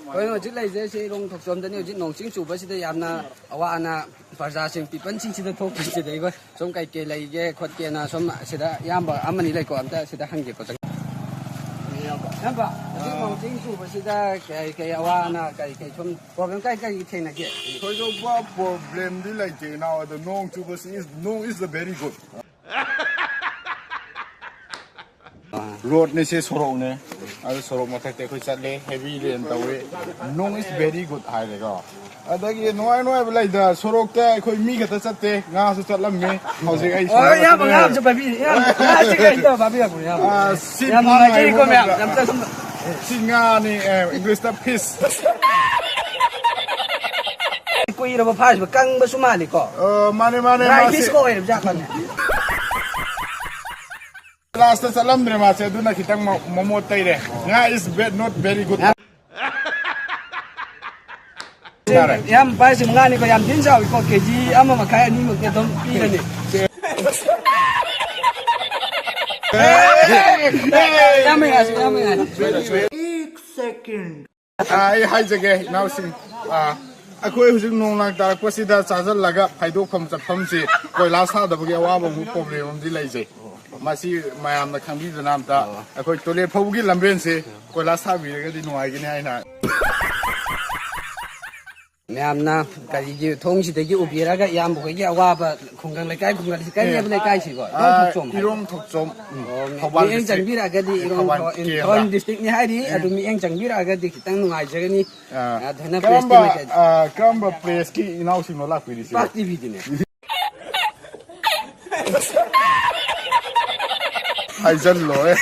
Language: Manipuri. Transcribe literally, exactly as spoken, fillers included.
ꯑꯩꯈꯣꯏꯅ ꯍꯧꯖꯤꯛ ꯂꯩꯖꯩꯁꯦ ꯏꯔꯣꯡ ꯊꯣꯛꯆꯣꯝꯗꯅꯤ꯫ ꯍꯧꯖꯤꯛ ꯅꯣꯡ ꯆꯤꯡ ꯆꯨꯕꯁꯤꯗ ꯌꯥꯝꯅ ꯑꯋꯥ ꯑꯅꯥ ꯄ꯭ꯔꯖꯥꯁꯤꯡ, ꯄꯤꯄꯜꯁꯤꯡꯁꯤꯗ ꯊꯣꯛꯄꯁꯤꯗ ꯑꯩꯈꯣꯏ ꯁꯨꯝ ꯀꯩ ꯀꯩ ꯂꯩꯒꯦ ꯈꯣꯠꯀꯦꯅ ꯁꯨꯝ ꯁꯤꯗ ꯏꯌꯥꯝꯕ ꯑꯃꯅꯤ ꯂꯩꯀꯣ, ꯑꯝꯇ ꯁꯤꯗ ꯍꯪꯒꯦꯀꯣ꯫ ꯏꯌꯥꯝꯕ, ꯍꯧꯖꯤꯛ ꯅꯣꯡ ꯆꯤꯡ ꯆꯨꯕꯁꯤꯗ ꯀꯩ ꯀꯩ ꯑꯋꯥ ꯑꯅꯥ, ꯀꯩ ꯀꯩ ꯁꯨꯝ ꯄ꯭ꯔꯣꯕ꯭ꯂꯦꯝ ꯀꯩ ꯀꯩ ꯊꯦꯡꯅꯒꯦ? ꯊꯣꯏꯗꯣꯛꯄ ꯄ꯭ꯔꯣꯕ꯭ꯂꯦꯝꯗꯤ ꯂꯩꯇꯦ ꯏꯅꯥꯎ, ꯑꯗꯣ ꯅꯣꯡ ꯆꯨꯕꯁꯤ is, ꯅꯣꯡ is the very good. ꯔꯣꯗꯅꯤ ꯁꯤ, ꯁꯣꯔꯣꯛꯅꯦ꯫ ꯑꯗꯨ ꯁꯣꯔꯣꯛ ꯃꯊꯛꯇ ꯑꯩꯈꯣꯏ ꯆꯠꯂꯦ, heavy rain ꯇꯧꯋꯦ꯫ ꯅꯣꯡ is very good ꯍꯥꯏꯔꯦꯀꯣ꯫ ꯑꯗꯒꯤ ꯅꯨꯡꯉꯥꯏ ꯅꯨꯡꯉꯥꯏꯕ ꯂꯩꯗ, ꯁꯣꯔꯣꯛꯇ ꯑꯩꯈꯣꯏ ꯃꯤ ꯈꯛꯇ ꯆꯠꯇꯦ, ꯉꯥꯁꯨ ꯆꯠꯂꯝꯃꯤ꯫ ꯍꯧꯖꯤꯛ ꯑꯩ ꯍꯣꯏ, ꯁꯣꯔꯣꯛꯇ ꯏꯌꯥꯝꯕ, ꯆꯠꯂꯦ꯫ ꯉꯥ ꯑꯝꯁꯨ ꯄꯥꯏꯕꯤꯔꯤ, ꯏꯌꯥꯝꯕ, ꯉꯥꯁꯤ ꯀꯩꯅꯣ ꯇꯧꯔ ꯄꯥꯕꯤꯔꯛꯄꯅꯦ, ꯏꯌꯥꯝꯕ꯫ ꯑꯥ, ꯁꯤ ꯌꯥꯝ ꯐꯥꯅ ꯅꯨꯡꯉꯥꯏꯖꯩꯀꯣ, ꯍꯥꯏꯕ ꯃꯌꯥꯝ꯫ ꯃꯇꯝꯗ ꯌꯥꯝ ꯆꯥꯁꯨꯝ-, ꯁꯤ ꯉꯥꯅꯤ, ꯑꯦ, ꯏꯪꯂꯤꯁꯇ fish꯫ ꯀꯨꯏꯔꯕ ꯐꯥꯔꯁꯤꯕ, ꯀꯪꯕꯁꯨ ꯃꯥꯜꯂꯤꯀꯣ꯫ ꯑ, ꯃꯥꯅꯦ, ꯃꯥꯅꯦ, ꯗ꯭ꯔꯥꯏ ꯃꯥꯁꯦ ꯐꯤꯁꯀ ꯑꯣꯏꯔꯕ ꯖꯥꯠꯂꯅꯦ? ꯀ꯭ꯂꯥꯁꯇ ꯆꯠꯂꯝꯗ꯭ꯔꯦ ꯃꯥꯁꯦ, ꯑꯗꯨꯅ ꯈꯤꯇꯪ ꯃ-, ꯃꯃꯣꯠ ꯇꯩꯔꯦ꯫ ꯉꯥ is bad, not very good꯫ ꯌꯥꯔꯦ꯫ ꯌꯥꯝ ꯄꯥꯏꯁꯤ ꯃꯉꯥꯅꯤꯀꯣ, ꯌꯥꯝ ꯊꯤꯅ ꯆꯥꯎꯋꯤꯀꯣ, ꯀꯦ ꯖꯤ ꯑꯃ ꯃꯈꯥꯏ ꯑꯅꯤꯃꯨꯛꯇꯤ ꯑꯗꯨꯝ ꯄꯤꯔꯅꯤ꯫ ꯌꯥꯝ ꯃꯌꯥꯝꯁꯤ, ꯌꯥꯝ ꯃꯌꯥꯝꯁꯤ꯫ ꯑꯥ, ꯑꯩ ꯍꯥꯏꯖꯒꯦ ꯏꯅꯥꯎꯁꯤꯡ, ꯑꯥ, ꯑꯩꯈꯣꯏ ꯍꯧꯖꯤꯛ ꯅꯣꯡ ꯂꯥꯡ ꯇꯥꯔꯛꯄꯁꯤꯗ ꯆꯥꯁꯤꯜꯂꯒ ꯐꯥꯏꯗꯣꯛꯐꯝ ꯆꯠꯐꯝꯁꯤ ꯀꯣꯏꯂꯥꯁ ꯊꯥꯗꯕꯒꯤ ꯑꯋꯥꯕ ꯑꯃ, ꯄ꯭ꯔꯣꯕ꯭ꯂꯦꯝ ꯑꯃꯗꯤ ꯂꯩꯖꯩ꯫ ꯃꯁꯤ ꯃꯌꯥꯝꯅ ꯈꯪꯕꯤꯗꯅ ꯑꯝꯇ ꯑꯩꯈꯣꯏ ꯇꯣꯏꯂꯦꯠ ꯐꯥꯎꯕꯒꯤ ꯂꯝꯕꯦꯟꯁꯦ ꯀꯣꯏꯂꯥꯁ ꯊꯥꯕꯤꯔꯒꯗꯤ ꯅꯨꯡꯉꯥꯏꯒꯅꯤ ꯍꯥꯏꯅ꯫ ꯃꯌꯥꯝꯅ ꯀꯔꯤꯒꯤ ꯊꯣꯡꯁꯤꯗꯒꯤ ꯎꯕꯤꯔꯒ ꯏꯌꯥꯝꯕ ꯍꯣꯏꯒꯤ ꯑꯋꯥꯕ ꯈꯨꯡꯒꯪ ꯂꯩꯀꯥꯏ, ꯈꯨꯡꯒꯪ ꯂꯩꯀꯥꯏ ꯑꯦ꯫ ꯍꯥꯏꯕ ꯂꯩꯀꯥꯏꯁꯤꯀꯣ? ꯏꯔꯣꯡ ꯑꯥ, ꯊꯣꯛꯆꯣꯝ ꯍꯥꯏꯕ꯫ ꯏꯔꯣꯡ ꯊꯣꯛꯆꯣꯝ, ꯎꯝ, ꯑꯣ, ꯃꯤ-, ꯊꯧꯕꯥꯜ ꯃꯤꯠꯌꯦꯡ district, ꯆꯪꯕꯤꯔꯛꯑꯒꯗꯤ ꯏꯔꯣꯡ ꯊꯧꯕꯥꯜ ꯊꯣ-, ꯀꯦꯟꯗ꯭ꯔ꯫ ꯊꯧꯕꯥꯜ districtꯅꯤ ꯍꯥꯏꯔꯤ, ꯑꯦ꯫ ꯑꯗꯨ ꯃꯤꯠꯌꯦꯡ ꯆꯪꯕꯤꯔꯛꯑꯒꯗꯤ ꯈꯤꯇꯪ ꯅꯨꯡꯉꯥꯏꯖꯒꯅꯤ꯫ ꯑꯥ, ꯑꯥ, ꯊꯣꯏꯅ ꯀꯔꯝꯕ, pressꯇꯤ ꯂꯩꯇꯦ꯫ ꯑꯥ, ꯀꯔꯝꯕ pressꯀꯤ ꯏꯅꯥꯎꯁꯤꯡꯅꯣ ꯂꯥꯛꯄꯤꯔꯤꯁꯤꯕꯣ? ꯏꯄꯥꯛ TVꯗꯨꯅꯦ꯫ ꯍꯥꯏꯖꯜꯂꯣꯍꯦ꯫